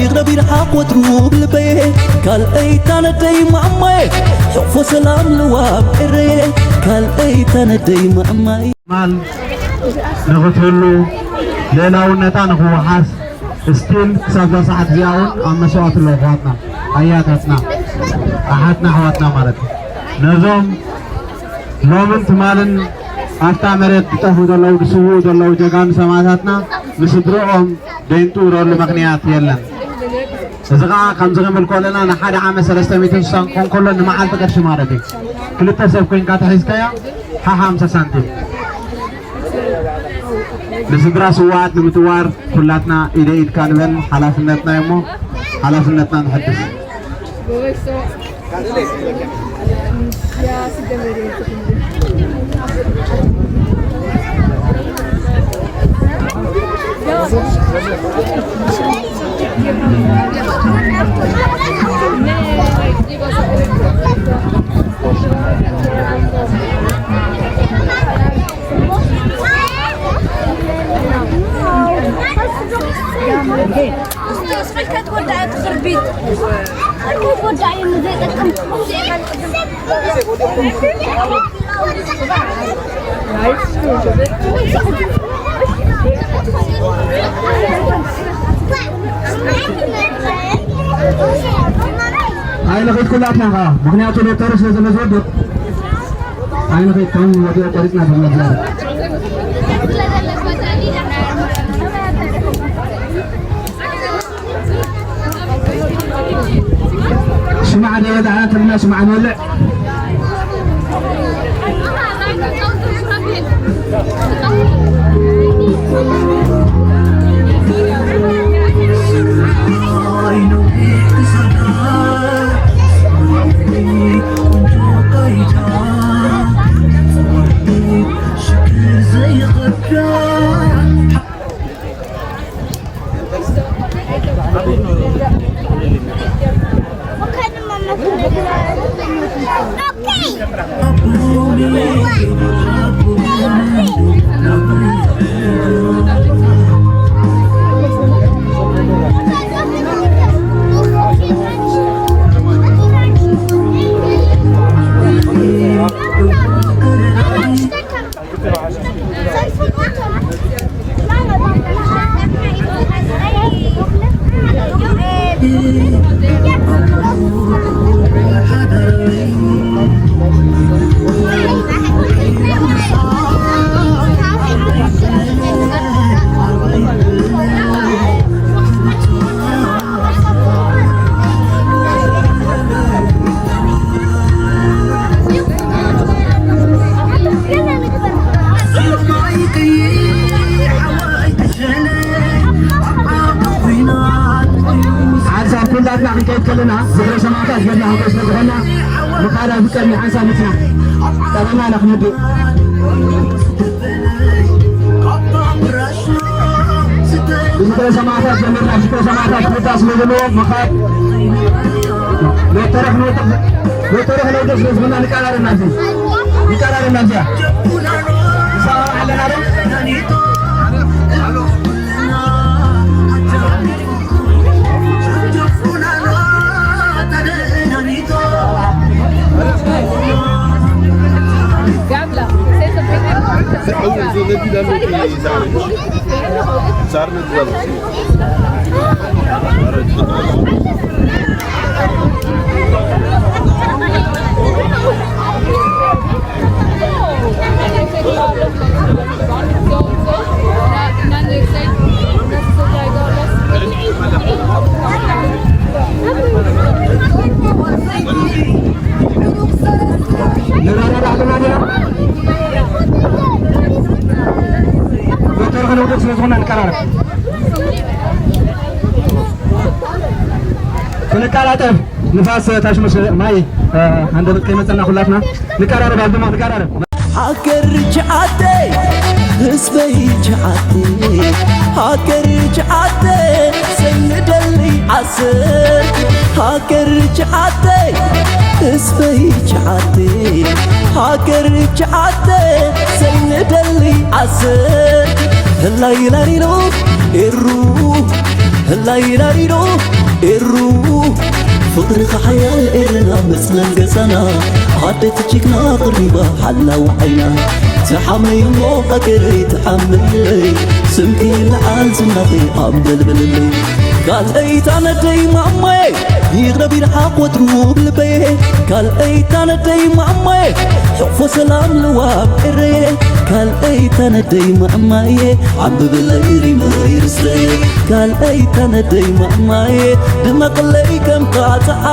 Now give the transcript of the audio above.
ይቕረብ ይርሓቕ ወትሩ ብልበየ ካልኣይ ታነደይ ማማየ ሕፎ ሰላም ልዋም ኤረየ ካልኣይ ታነደይ ማማየ ማል ንኽትህሉ ልእላውነታ ንኽወሓስ ስቲል ክሳብ እዛ ሰዓት እዚኣ እውን ኣብ መስዋእቲ ኣለዉ ኣሕዋትና ኣያታትና ኣሓትና ኣሕዋትና ማለት እዩ ነዞም ሎምን ትማልን ኣብታ መሬት ዝጠፍኡ ዘለዉ ዝስውኡ ዘለዉ ጀጋኑ ሰማእታትና ንስድረኦም ዘይንጥውረሉ ምኽንያት የለን። እዚ ኸዓ ከምዚ ክንብል ከለና ንሓደ ዓመት ሰለስተ ሚእትን ስሳን ክኾን ከሎ ንመዓልቲ ቅርሺ ማለት እዩ። ክልተ ሰብ ኮይንካ ተሒዝካያ ሓሓ ሓምሳ ሳንቲም። ንስድራ ስውኣት ንምጥዋር ኩላትና ኢደ ኢድካ ንበል ሓላፍነትና እሞ ሓላፍነትና ንሕድስ። ኣይንኺድ ኩላትና ኸዓ ምኽንያቱ ዶክተር ስለ ዘሎ ዝወድቕ ኣይንኺድ ከም ወዲኦ ቆሪፅና ብዝመዝላለ ሽማዕ ደበ ዳዕና ተልና ሽማዕ ንወልዕ ሓንሳብ ኩላትና ክንከይድ ከለና ዝኽረ ሰማእታት ገድላ ክንከይድ ስለ ዝኾንና ምኻድ ኣብዚ ቀድሚ ሓንሳብ ምጽናሕ ጠበናና ክንድእ ብዝኽረ ሰማእታት ጀሚርና ብዝኽረ ሰማእታት ክውዳእ ስለ ዘለዎ ምኻድ ዶክተረ ክንወድቕ ዶክተረ ክነውድቕ ስለ ዝኾንና ንቀራረብ ናብዚ ንቀራረብ ናብዚኣ ንሰማማዕ ኣለና ዶ ንራዳዳ ኣለና ዲና ዶክተር ከነውደድ ስለ ዝኾና ንቀራረብ ክንቀላጠፍ ንፋስ ታሽመሽ ማይ ሃንደበት ከይመፀና ኩላትና ንቀራረብ ኣብ ድማ ንቀራረብ ሃገር ችዓተይ ህዝበይ ችዓተይ ሃገር ችዓተይ ሰይንደሊ ዓሰር ሃገር ችዓተይ ህዝበይ ችዓተይ ሃገር ችዓተይ ሰይንደሊ ዓሰር ህላይ ላሊሎ ኤሩ ላይላይሎ ኤሩ ፍቕርኻ ሓያል ኤረና መጽለል ገዛና ኣደት ጅግና ቅሪባ ሓላው ዓይና ተሓመይ እሞ ሃገረይ ተሓመለይ ስምኪ ለዓል ዝናኺ ኣንበልብልለይ ካልኣይታ ነደይ ማማየ ይቕረብ ይርሓቕ ወትሩ ብልበየ ካልኣይታ ነደይ ማማየ ሕፎ ሰላም ልዋብ ኤረየ ካልኣይታ ነደይ ማማየ ዓምብብለይ ሪመይ ርስረየ ካልኣይታ ነደይ ማማየ ድመቕለይ ከም ጣጣዓ